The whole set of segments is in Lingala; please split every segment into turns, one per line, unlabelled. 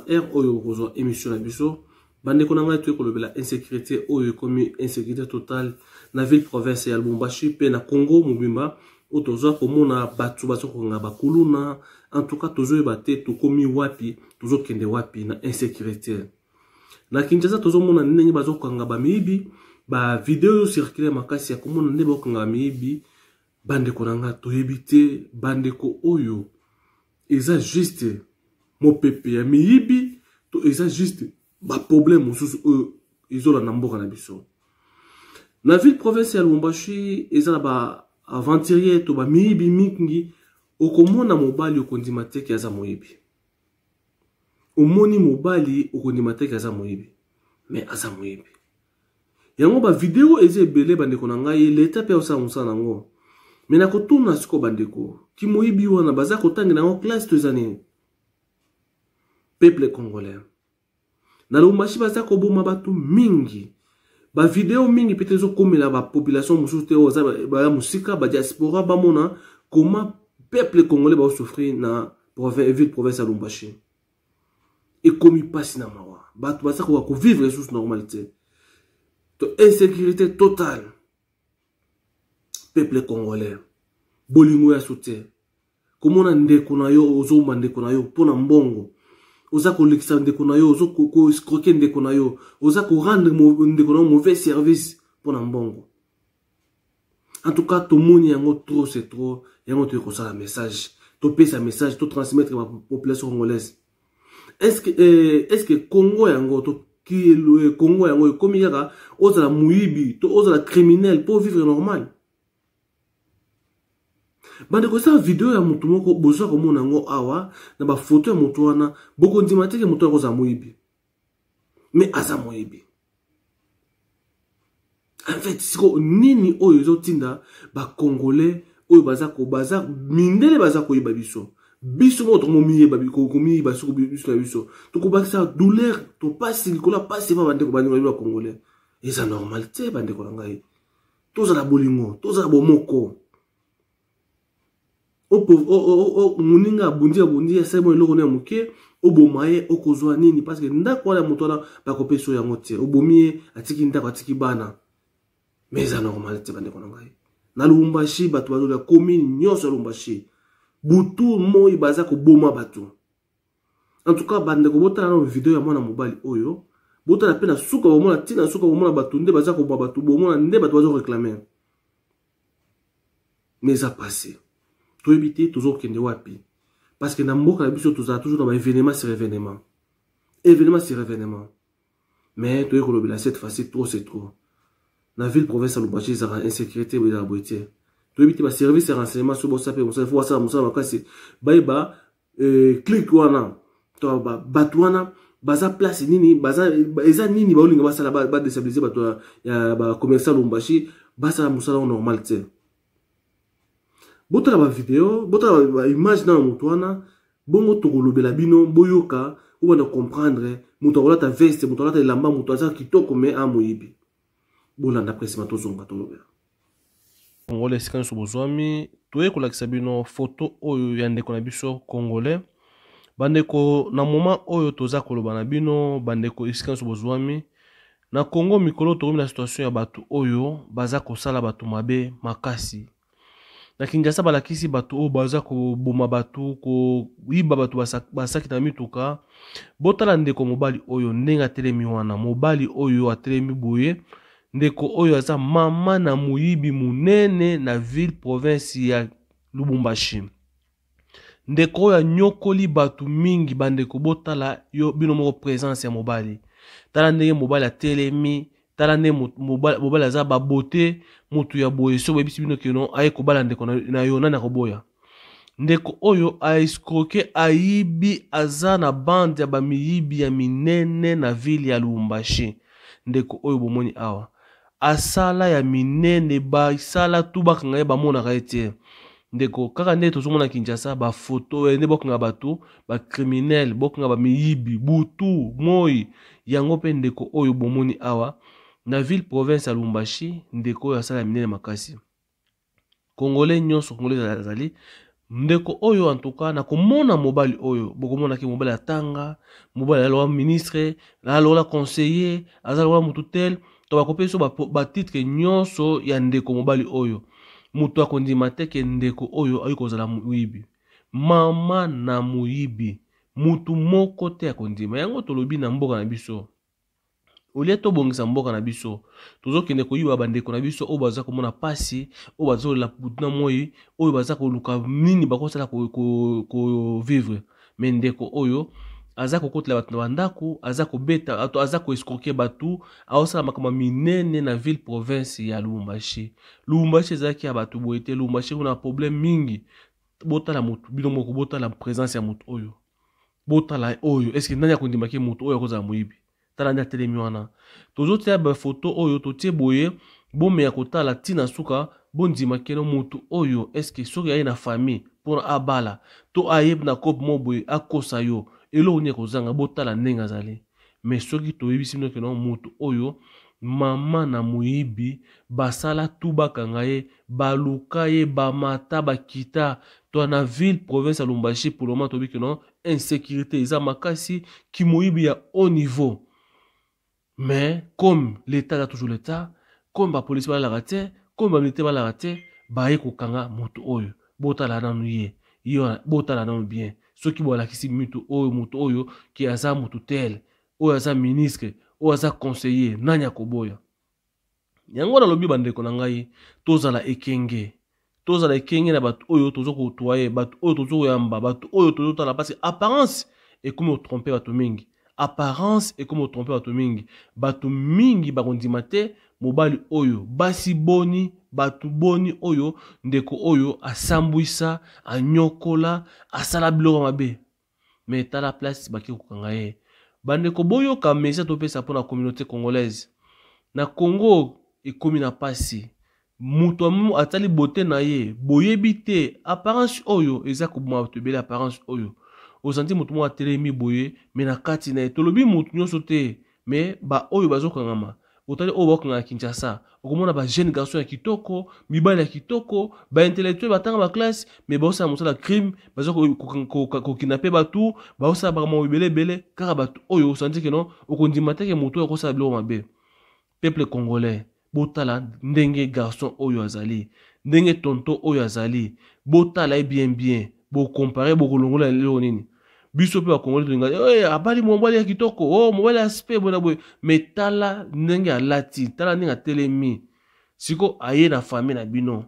heure oyo bokozwa émission na biso. Bandeko na ngai, toye kolobela insécurité oyo ekomi insécurité totale na ville province ya Lubumbashi mpe na Congo mobimba, oyo tozwa komona bato baza kokanga bakuluna. En tout cas, tozoyeba te tokomi wapi, tozokende wapi na insécurité. Na Kinshasa, tozomona ndenge bazokanga bamiyibi, bavideo oyo circule makasi ya komona nde bakokanga bamiyibi. Bandeko na nga, toyebi te, bandeko, oyo eza juste mopepe ya miyibi to eza juste baproblème mosusu oyo ezolanda mboka na biso. Na ville province ya Lubumbashi, eza na baaventurier to bamiyibi mingi. Okomona mobali, okondima te ke aza moyibi. Omoni mobali, okondima te ke aza moyibi, mais aza moyibi. Yango bavideo eza ebele. Bandeko na ngai, leta mpe osala mosala nango, mais na kotuna sikoyo, bandeko, kimoyibi wana baza kotangela yango classe to eza nini? Peuple congolais, na Lubumbashi baza koboma bato mingi. Bavideo mingi mpe te ezokomela bapopulation mosusu te oyo baya mosika, badiaspora, bamona comment peuple congolais baosouffrir na ville province ya Lubumbashi. Ekomi mpasi na mawa, bato baza koka kovivre lisusu normal te, to insécurité totale. Peuple congolais, bolingo ya so te. Komona ndeko na yo, ozomba ndeko na yo mpo na mbongo, oza kolekisa ndeko na yo, oza koescroquer ndeko na yo, oza korendre ndeko na yo mauvais service mpo na mbongo. En tout cas, tomoni yango trop, c'est trop. Yango toyei kosala message, topesa message, totransmettre bapopulation congolaise. Est ce que Congo yango to Congo yango ekomi kaka ozala moyibi to ozala criminel mpo vivre normal? Bandeko, eza video ya motu moko, bozwa komona yango awa na bafoto ya motu wana, bokondima te ke motu yango ozala moyibi, mais aza moyibi. En fait, siko nini oyo ezotinda bacongolais oyo baza baza mindele baza koyeba biso, biso moko tokomomiyeba komiyiba soko biso na biso, tokobakisa douleur to pasi likolo ya pasi epa bandeko, bandeko na biso bacongolais? Eza normal te. Bandeko na ngai, tozala bolingo, tozala bomoko. Moninga abundi, abundi, asali mwa eloko na ya moke, oboma ye, okozwa nini? Parce que ndako wana ya moto wana, bakopesa yo yango te. Obomi ye, atiki ndako, atiki bana. Mais eza normal te. Bandeko na ngai, na Lubumbashi, bato bazolia commune nyonso ya Lubumbashi, butu moi baza koboma bato. En tout cas, bandeko, botala nano video ya mwana mobali oyo. Botala mpe na suka, bomona ntina suka, bomona bato nde baza koboma bato, bomona nde bato bazoréclamer. Mais eza passé, toyebi te tozokende wapi, parce que na mboka na biso tozala toujours na baévénement sur événement, événement sur événement. Mais toyei kolobela cette fois-ci, trop c'est trop. Na ville province ya Lubumbashi, ezalaka insécurité, ezalaka boye te. Toyebi te, baservice ya renseignement so bosa mpe mosala, fo basala mosala makasi, bayeba clique wana to bato wana baza place nini, baza eza nini, baolinga basala badéstabiliser bato ya bacommerçant Lubumbashi, basala mosala ngo normal te. Botala bavideo, botala baimage na moto wana, bongo tokolobela bino, boyoka, obanda comprendre. Moto akolata veste, moto alata elamba, moto aza kitoko, mais amoyibi. Bolanda presima, tozonga tolobela. Congolais, esika nyonso bozwami, toye kolakisa bino foto oyo ya ndeko na biso congolais. Bandeko, na moment oyo toza koloba na bino, bandeko, esika nyonso bozwami na Congo, mikolo tokomi na situation ya bato oyo baza kosala bato mabe makasi. Na Kinshasa, balakisi bato oyo baza koboma bato, koyiba bato basaki na mituka. Botala ndeko mobali oyo ndenge atelemi wana. Mobali oyo atelemi boye, ndeko oyo aza mama na moyibi monene na ville province ya Lubumbashi. Ndeko oyo anyokoli bato mingi. Bandeko, botala yo bino moko présence ya mobali. Tala ndenge mobali atelemi, tala ndenge mobali aza babote. Motu ya boye, so boyebisi bino keno aye kobala ndeko na yo, nani akoboya? Ndeko oyo aescroquer, ayibi, aza na bande ya bamiyibi ya minene na ville ya Lubumbashi. Ndeko oyo bomoni awa asala ya minene, basala tu bakanga ye, bamonaka ye te. Ndeko, kaka nde tozomona Kinshasa bafoto nde bokanga bato bacriminel, bokanga bamiyibi butu moi. Yango mpe ndeko oyo bomoni awa na ville province ya Lubumbashi, ndeko oyo asala ya minene makasi. Congolais nyonso, congolais azali. Ndeko oyo en tout cas nakomona mobali oyo bokomona ke mobali atanga, mobali aza lokola ministre, aza lokola conseiller, aza lokola mutu tel, to bakopesa biso ba titre nyonso ya ndeko mobali oyo. Moto akondima te ke ndeko oyo akoki kozala moyibi. Mama na moyibi, mutu moko te akondima. Yango tolobi na mboka na biso. Olie tobongisa mboka na biso, tozokende koyiba bandeko na biso oyo baza komona pasi, oyo bazolela butu na moi, oyo baza koluka nini bakosala ko vivre. Mais ndeko oyo aza kokotela bato na bandako, aza kobeta, aza koescroquer bato, aosala makambo minene na ville province ya Lubumbashi. Lubumbashi ezalaki ya bato boye te. Lubumbashi kuna problème mingi. Botala motu bino moko, botala présence ya motu oyo, botala oyo. Est-ce nani akondimaki motu oyo akozala moyibi? Tala nde atelemi wana. Tozotia bafoto oyo totie boye, bomeya kotala ntina suka, bondima keno motu oyo. Est-ce soki aye na famille mpona abala to aye na kope mo boye, akosa yo eloko nini ekozanga? Botala ndenge azali. Mais soki toyebisi bino keno motu oyo mama na moyibi, basala tu bakanga ye, baluka ye, bamata bakita to na ville province ya Lubumbashi. Pour le moment toyebi keno insécurité eza makasi, kimoyibi ya haut niveau. Mais comme l'état aza toujours l'état, comme bapolisi balalaka te, comme bamilitaire balalaka te, baye kokanga moto oyo. Botala nanu ye, ye botala nanu bien. Soki bolakisi mitu oyo, moto oyo ke aza motu tel, oyo aza ministre, oyo aza conseiller, nani akoboya yango? Nalobi, bandeko na ngai, tozala ekenge, tozala ekenge na bato oyo toza kotoye, bato oyo toza koyamba, bato oyo tozotala, parce que apparence ekomi kotromper bato mingi. Apparence ekomi kotromper bato mingi. Bato mingi bakondima te mobali oyo. Basi boni, bato boni oyo ndeko oyo asambwisa, anyokola, asala biloko mabe? Mais tala place baki kokanga ye. Bandeko, boyoka message topesa mpona communauté congolaise na Congo. Ekomi na pasi. Moto atali bote na ye, boyebi te apparence oyo eza koboma bato ebele. Apparence oyo ozanti moto moko atelemi boye, mais na kati na ye, tolobi moto nyonso te, mais baoyo bazokangama, otali oyo bakokanga na Kinshasa, okomona bajeune garçon ya kitoko, mibali ya kitoko, baintellectuel, batanga baclasse, mais baosala mosala crime, baza kokina mpe bato, baosala makambo ebele ebele. Kaka bato oyo osanti keno okondima teke moto oyo akosala biloko mabe. Peuple congolais, botala ndenge garçon oyo azali, ndenge tonton oyo azali, botala ye bien bien, bocomparer, bokolongola eloko nini. Biso mpe bakongoli tolinga hey, abali mobali ya kitoko, oh, mobali ya aspect boye na boye, mais tala ndenge alati, tala ndenge atelemi. Siko aye na famille na bino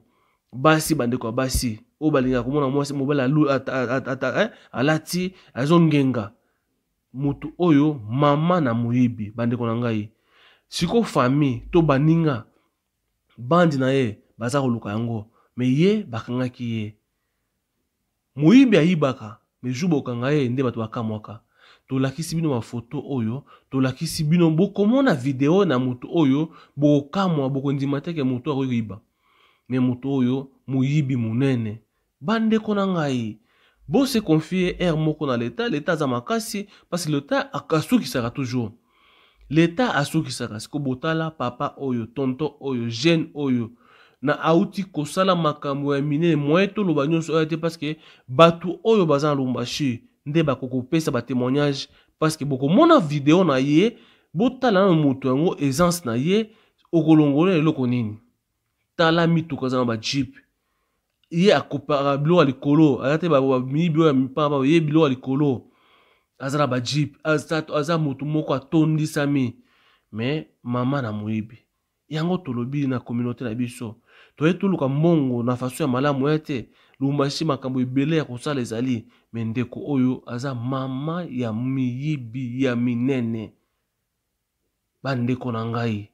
basi, bandeko ya basi oyo balingaka komona mwasi mobali eh, alati azongenga, motu oyo mama na moyibi. Bandeko na ngai, siko famille to baninga bandi na ye baza koluka yango, mais ye bakangaki ye moyibi. Ayibaka, mais jour bokanga ye nde bato bakamwaka. Tolakisi bino bafoto oyo, tolakisi bino, bokomona video na moto oyo, bokokamwa, bokondima teke moto akoki koyiba. Mais moto oyo moyibi monene. Bandeko na ngai, bose confier aire moko na leta. Leta aza makasi, parce que leta asukisaka toujours, leta asukisaka. Siko botala papa oyo, tonton oyo, jeune oyo na auti kosala makambo ya minene. Moye toloba nyonso oyo te, parce que bato oyo baza na Lubumbashi nde bakokopesa batémoignage, parce que bokomona video na ye. Botala nano moto yango, aisance na ye, okolongola eloko nini? Tala mituka aza na bajeep, ye akopaka biloko ya likolo, aza te miyibi oyo ya mipamba. Ye biloko ya likolo, aza na bajeep, aza motu moko atondisami, mais mama na moyibi. Yango tolobi na communauté na biso, toye toluka mbongo na façon ya malamu ya te. Lubumbashi makambo ebele ya kosala ezali, mais ndeko oyo aza mama ya miyibi ya minene. Bandeko na ngai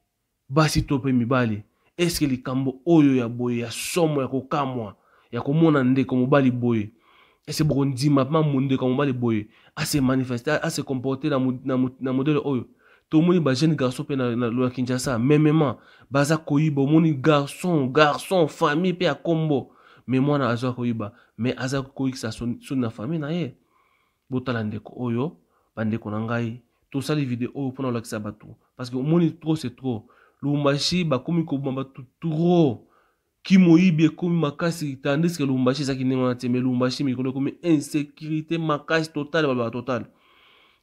basi to mpe mibali, eske likambo oyo ya boye, ya somo, ya kokamwa, ya komona ndeko mobali boye, eske bokondima ma ndeko ya mobali boye ase manifeste, ase comporte na modèle oyo? Tomoni bajeune garçon mpe na Kinshasa memema baza koyiba. Omoni garçon famille mpe ya kombo, mais mwana aza koyiba, mais aza koyikisa soni na famille na ye. Botala ndeko oyo. Bandeko na ngai, tosali video oyo mpona kolakisa bato, parce que omoni, trop c'est trop. Lubumbashi bakomi koboma bato trop. Kimoyibi ekomi makasi tandis que Lubumbashi ezalaki ndenge wana te, mais Lubumbashi mikolo ekomi insécurité makasi totale, balobaka totale.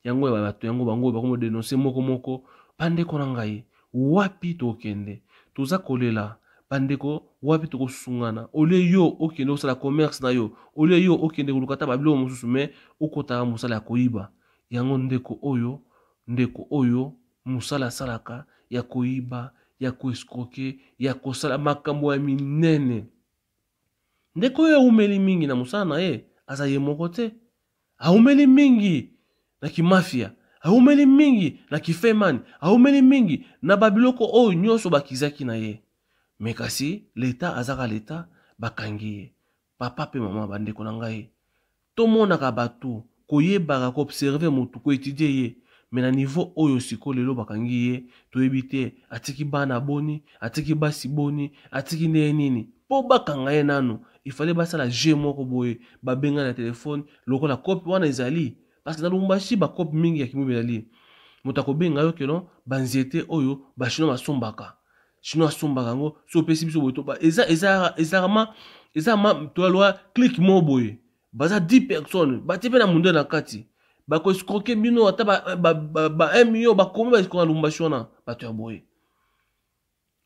Yango ya bato yango bango bakomi denoncer moko moko. Bandeko na ngai, wapi tokende? Toza kolela bandeko, wapi tokosungana? Olie yo okende kosala commerce na yo, olie yo okende koluka ata babiloko mosusu, mais okotaka mosala ya koyiba. Yango ndeko oyo, ndeko oyo mosala asalaka ya koyiba, ya koescroke, ya kosala makambo ya minene. Ndeko oyo awumeli mingi na mosala na ye, aza ye moko te. Awumeli mingi na kimafia, awumeli mingi na kifeman, awumeli mingi na babiloko oyo nyonso bakizaki na ye. Me kasi leta azaka leta, bakangi ye. Papa pe mama, bandeko na ngai, tomonaka bato koyebaka koobserve motu, koetudie ye, me na niveau oyo sikoyo lelo bakangi ye, toyebi te atiki bana boni, atiki basi boni, atiki ndenge nini mpo bakanga ye nanu. Ifale basala jeu moko boye, babenga na telefone lokola kope wana ezali, parce que na Lubumbashi bakope mingi ya kimobi ezali. Moto akobenga yo keno banzete oyo bachinois basombaka, chinois asombaka yango, so opesi biso boye to eza eza eza ma eza ma toyaloa clique moko boye, baza 10 personnes batie mpe na munde na kati, bakoescroke bino ata ba, ba, ba, ba 1 million bakomi baescroke na Lubumbashi wana. Bato ya boye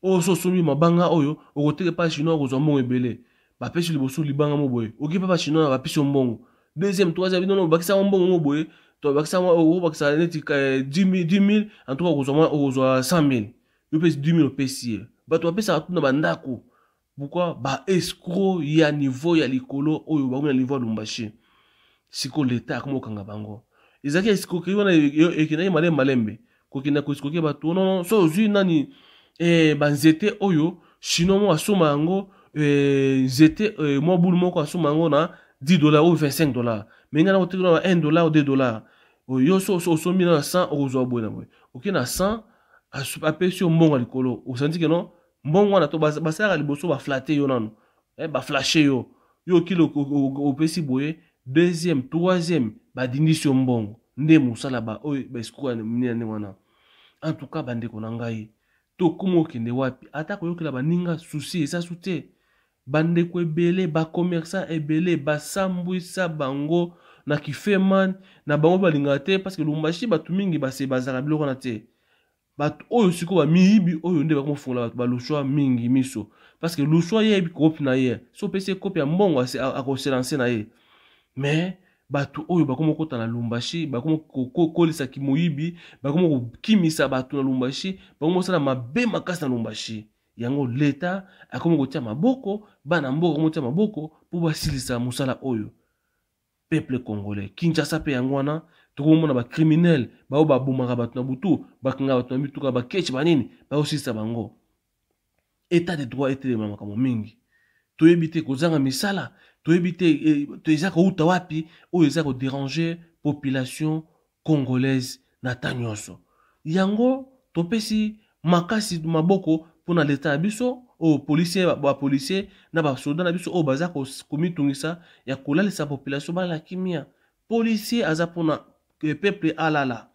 oyo so osombi mabanga oyo okoteka epai chinois okozwa mbongo ebele, bapesi liboso libanga mo boye, oki mpe bachinois bapesi yo mbongo, deuxième, troisième, bino bakisa mbongo mo boye, to bakisa okobakisa neti 10 000, en tout cas okozwa okozwa 100 000, yo pesi 10 000 opesi ye. Bato bapesaka tuna bandako pourquoi ba escroc ya niveau ya likolo oyo bakomi na niveau ya Lubumbashi. Sikoyo leta akomi kokanga bango. Ezalaki escroquerie wana ekendaki malembe malembe kokenda koescroquer bato. Non, non, so ozwi nani banzete oyo chinois moko asomba yango, nzete mwa bulu moko asomba yango na 10 dollars ou 25 dollars, mais ngai nakoteka na 1 dollar ou 2 dollars. Yo so osombi na 100 okozwa boye na boye, oke na 100 apesi yo mbongo ya likolo, osanti ke non mbongo wana to basalaka liboso baflate yo nano, baflashe yo, yo okili opesi boye, deuxième, troisième badindisi yo mbongo. Nde mosala ba oyo baescroc ya minene ndenge wana. En tout cas bandeko na ngai, tokómi okende wapi? Ata koyokela baninga susi eza su te. Bandeko ebele, bacommerçant ebele basambwisa bango na kifeman na bango, balingaka te parce que Lubumbashi bato mingi base bazalaka biloko wana te. Bato oyo sikoyo bamiyibi oyo nde bakomofungola bato baluswa mingi miso, parce que luswa ye yebi kope na ye, so opesi ye kope ya mbongo akoselanse na ye. Mais bato oyo bakomi kokota na Lubumbashi, bakomi kokolisa kimoyibi, bakomi kokimisa bato na Lubumbashi, bakomi kosala mabe makasi na Lubumbashi. Yango leta akomi kotia maboko, bana mboka bakomi kotia maboko mpo basilisa mosala oyo. Peuple congolais, Kinshasa mpe yango wana tokomona ba criminel baoyo babomaka bato na butu, bakangaka bato na mituka, baketch banini, baosilisa bango. Etat de droit etelema makambo mingi. Toyebi te kozanga misala, toyebi te eza kouta wapi, oyo eza kodéranger population congolaise na ta nyonso. Yango topesi makasi maboko mpona leta ya biso oyo policier, ba policier na ba soldat na biso oyo baza komitungisa ya kolalisa population balala kimia. Policier aza mpona peuple alala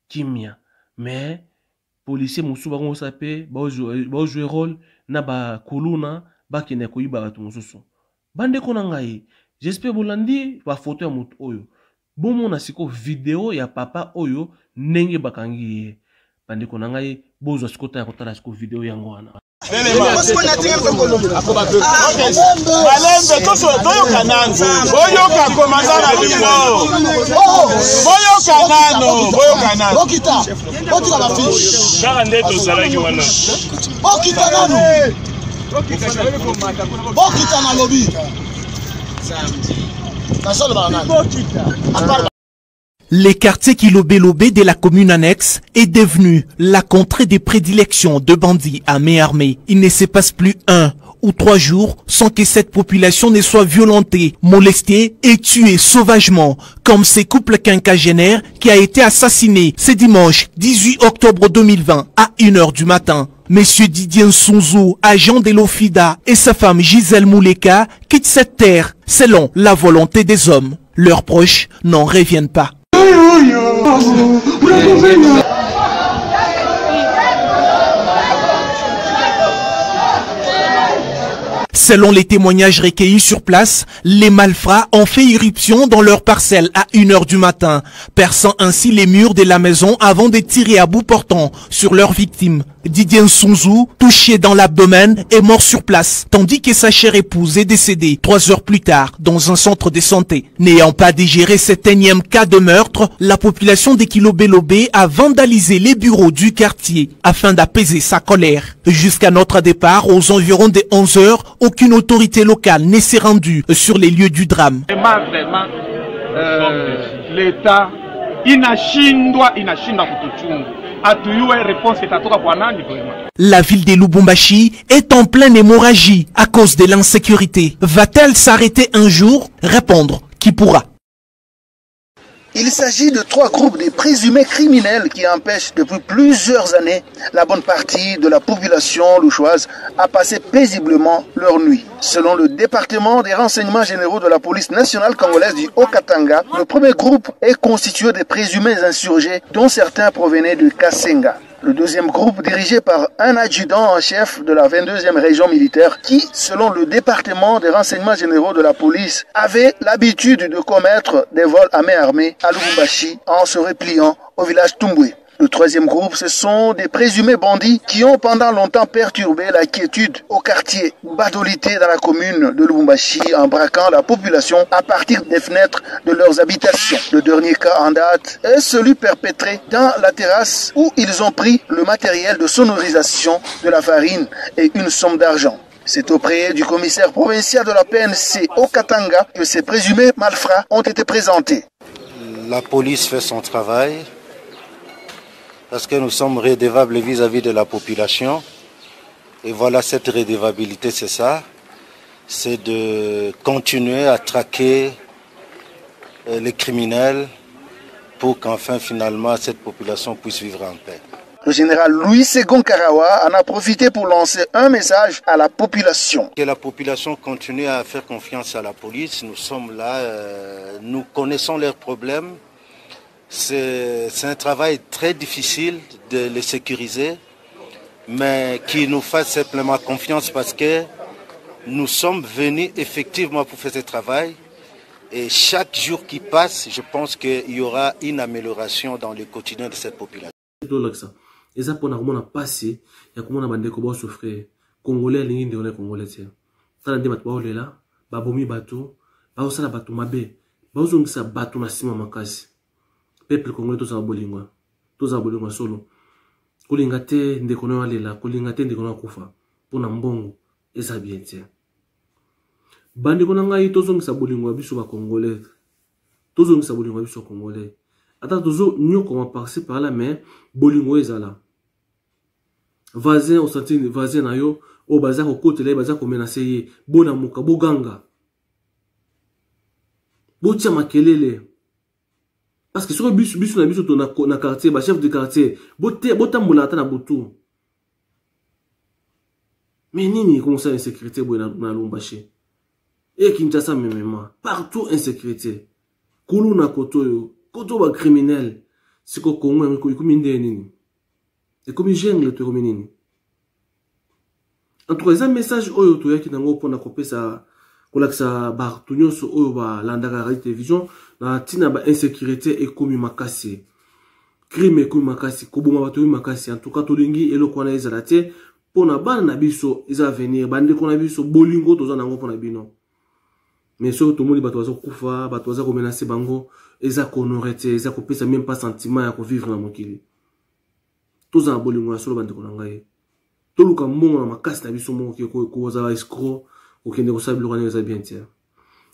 kimia, mais policier mosusu bakosala mpe baojouer rôle na bakuluna, bakende koyiba bato mosusu. Bandeko na ngai, j'espère bolandi bafoto ya moto oyo, bomona sikoyo video ya papa oyo ndenge bakangi ye. Bandeko na ngai, bozwa sikoyo ntango ya kotala sikoyo video yango wana.
Malembe, toyoka nanu, boyoka komanda na bino, boyoka nanu, boyoka nanu.
Bokita, botika ba fiche.
Kaka nde tozalaki wana.
Bokita nanu. Bokita na lobi. Nazoloba nani? Bokita.
Les quartiers Kilobelobé de la commune annexe est devenu la contrée des prédilections de bandits à main armée. Il ne se passe plus 1 ou 3 jours sans que cette population ne soit violentée, molestée et tuée sauvagement, comme ces couples quinquagénaires qui a été assassiné ce dimanche 18 octobre 2020 à une heure du matin. Monsieur Didier Nsunzu, agent de l'OFIDA, et sa femme Gisèle Mouleka quittent cette terre selon la volonté des hommes. Leurs proches n'en reviennent pas. Selon les témoignages recueillis sur place, les malfrats ont fait irruption dans leur parcelle à 1h du matin, perçant ainsi les murs de la maison avant de tirer à bout portant sur leur victime. Didier Nsunzu, touché dans l'abdomen, est mort sur place, tandis que sa chère épouse est décédée 3 heures plus tard dans un centre de santé. N'ayant pas digéré cet énième cas de meurtre, la population de Kilobelobé a vandalisé les bureaux du quartier afin d'apaiser sa colère. Jusqu'à notre départ, aux environs des 11 heures, aucune autorité locale ne s'est rendue sur les lieux du drame.
Vraiment, vraiment, l'État inashindwa inashindwa kutuchunga, hatuyue réponse itatoka kwa nani vraiment.
La ville de Lubumbashi est en pleine hémorragie à cause de l'insécurité. Va-t-elle s'arrêter un jour? Répondre qui pourra.
Il s'agit de trois groupes de présumés criminels qui empêchent depuis plusieurs années la bonne partie de la population lushoise à passer paisiblement leur nuit. Selon le département des renseignements généraux de la police nationale congolaise du Haut-Katanga, le premier groupe est constitué de présumés insurgés dont certains provenaient de Kasenga. Le deuxième groupe, dirigé par un adjudant en chef de la 22e région militaire qui, selon le département des renseignements généraux de la police, avait l'habitude de commettre des vols à main armée à Lubumbashi en se repliant au village Tumbwe. Le troisième groupe, ce sont des présumés bandits qui ont pendant longtemps perturbé la quiétude au quartier Badolité dans la commune de Lubumbashi en braquant la population à partir des fenêtres de leurs habitations. Le dernier cas en date est celui perpétré dans la terrasse où ils ont pris le matériel de sonorisation, de la farine et une somme d'argent. C'est auprès du commissaire provincial de la PNC au Katanga que ces présumés malfrats ont été présentés.
La police fait son travail parce que nous sommes redevables vis-à-vis de la population. Et voilà, cette redevabilité, c'est ça. C'est de continuer à traquer les criminels pour qu'enfin, finalement, cette population puisse vivre en paix.
Le général Louis Segon Karawa en a profité pour lancer un message à la population.
Que la population continue à faire confiance à la police. Nous sommes là, nous connaissons leurs problèmes. C'est un travail très difficile de les sécuriser, mais qu'ils nous fassent simplement confiance parce que nous sommes venus effectivement pour faire ce travail. Et chaque jour qui passe, je pense qu'il y aura une amélioration dans le quotidien de cette population.
Tolakisa eza mpona komona mpasi ya komona bandeko baosouffrir. Congolais alingi ndeko na Congolais te. Tala nde bato baolela, babomi bato, baosala bato mabe, baozongisa bato na nsima makasi. Peuple congolais, tozala bolingo, tozala bolingo ya solo. Kolinga te ndeko na yo alela, kolinga te ndeko na yo akufa mpona mbongo, eza bien te. Bandeko na ngai, tozongisa bolingo ya biso bacongolais, tozongisa bolingo ya biso bacongolais. Ata tozonyokoma par-ci par-là, mais bolingo ezala. Voisin, osentir voisin na yo oyo baza kokotela ye, baza komenacer ye, bonamuka, boganga, botia makelele. Parce que soki biso, biso na biso to na quartier, bachef de quartier, botambola ata na butu. Mais nini ekomosala insécurité boye na Lubumbashi e Kinshasa, memema partout insécurité, kuluna koto oyo, koto bacriminel. Siko Kongo yango ekomi ndenge nini? Ekomi jungle to ekomi nini? En tout cas, eza message oyo toyaki nango mpona kopesa, kolakisa bato nyonso oyo balandaka radio télévision na ntina bainsécurité ekomi makasi, crime ekomi makasi, koboma bato ekomi makasi. En tout cas, tolingi eloko wana ezala te mpona bana na biso, eza avenir. Bandeko na biso, bolingo toza nango mpona bino, mais soki tomoni bato baza kokufa, bato baza komenacer bango, eza kohonorer te, eza kopesa même pas sentiment ya kovivre na mokili. Toza na bolingo ya solo, bandeko na ngai. Toluka mbongo na makasi na biso moko, kozala escroc, kokende kosala biloko wana eza bien te.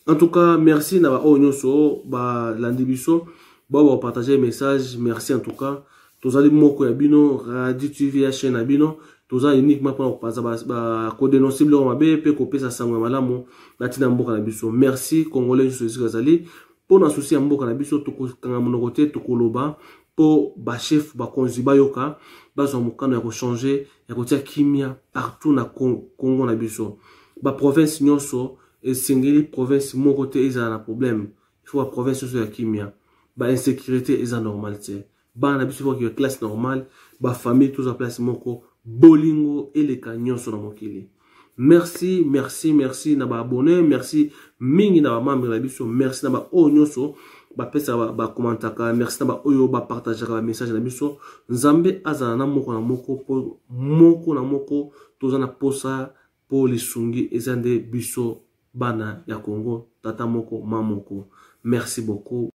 En tout cas, merci na baoyo nyonso balandi biso, bao bapartage message, merci. En tout cas, tozali moko ya bino, Radio TV ya chaîne na bino. Toza uniquement mpona kopanza, kodénoncer biloko mabe mpe kopesa sango ya malamu na ntina mboka na biso. Merci. Congolais nyonso esika azali, mpona souci ya mboka na biso, tokokanga monoko te, tokoloba mpo bachef, bakonzi bayoka, bazwa mokano ya kochanger, ya kotia kimia partout na Congo na biso. Baprovince nyonso esengeli, province moko te ezala na problème. Il faut baprovince nyonso ya kimia. Bainsécurité eza normal te. Bana na biso faut classe normale, bafamille tozwa place moko, bolingo eleka nyonso na mokili. Merci, merci, merci na baabonné, merci mingi na bamembre na biso, merci na baoyo nyonso bapesaka, bakomantaka, merci na baoyo bapartageaka bamessage na biso. Nzambe azala na moko na moko, mpo moko na moko toza na posa, mpo lisungi eza nde biso bana ya Congo, tata moko, ma moko. Merci beaucoup.